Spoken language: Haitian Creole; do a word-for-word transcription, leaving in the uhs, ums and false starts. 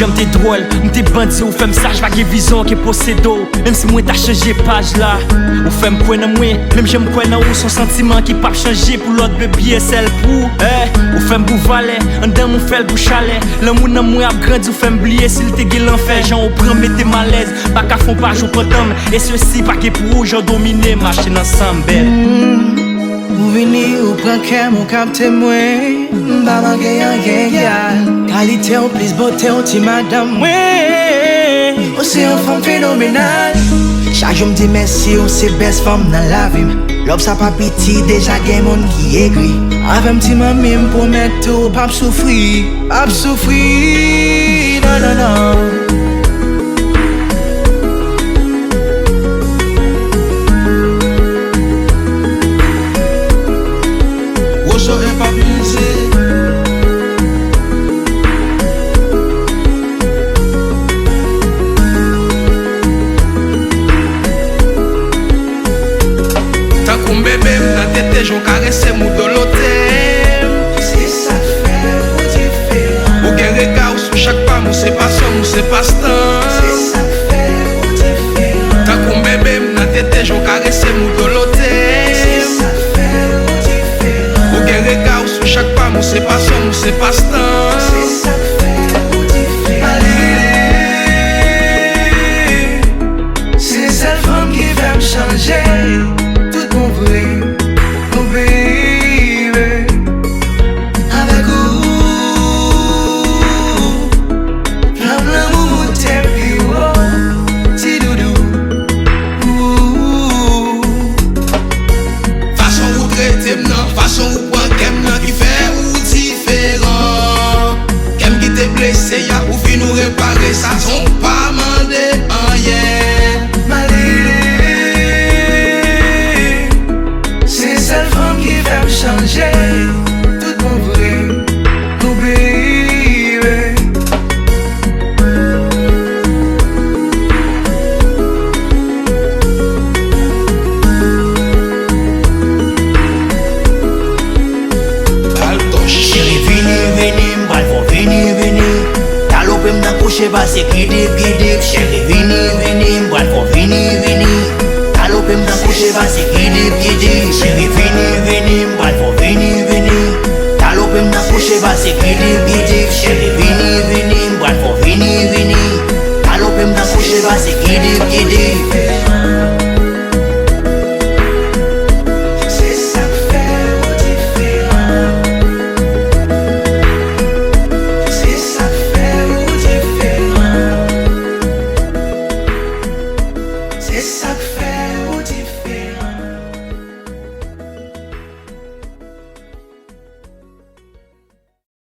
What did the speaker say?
Jan m te dwòl, m te bandi, ou fè m saj, pa gen vizyon ki posede w. Menm si mwen ta chanje paj la, ou fè m kwè nan mwen. Menm jan m kwè nan ou, se yon santiman ki p ap chanje pou lòt baby, e sèl pou ou. Eh, ou fè m pou valè, anndan m ou fè l pou chalè. Lanmou nan mwen ap grandi, ou fè m bliye si l te gen lanfè. Jan ou pran m mete m alèz, pa ka fè yon paj ou pantan m. E sesi pa gen pou ou, jan w domine m, mache nan san m, bèl. Ou vini, ou pran kè m, ou kapte mwen. M pa manke anyen, gyal. Kalite w plis bote w, ti madanm mwen. Ou se yon fanm fenomenal. Chak jou m di mèsi, ou se bèst fanm nan lavi m. Love sa pa piti, deja gen moun ki egri. Avè m, ti manmi, m pwomèt ou p ap soufri, p ap soufri, non, non, non. Rozo e pa mize. Tankou m bebe m nan tete, jan w karese m ou dolote m. Se sa k fè ou diferan. Ou gen rega w sou chak pa m, ou se pasyon m, ou se pastan. Se sa k fè ou diferan. Tankou m bebe m nan tete, jan w karese m ou dolote m. Se sa k fè ou diferan. Ou gen rega w sou chak pa m, ou se pasyon m, ou se pastan. Se sa k fè ou diferan. Malere, se sèl fanm ki fè m chanje tout bon vre. Oh baby, avèk ou, flanm lanmou moute pi wo, ti doudou. Ooh. Fason ou trete m nan, fason ou pran kè m nan ki fè ou diferan. Kè m ki te blese a, ou vin ou repare sa san w pa mande anyen. Malere, se sèl fanm ki fè m chanje tout bon vre. Oh baby. Cheri, vini, vini, m pral fè w vini, vini. Galope m nan kouche pase kidip, kidip. Cheri, vini, vini, m pral fè w vini, vini. Galope m nan kouche pase kidip, kidip. Cheri, vini, vini, m pral fè w vini, vini. Galope m nan kouche pase kidip, kidip. Cheri, vini, vini, m pral fè w vini, vini. Galope m nan kouche pase kidip, kidip.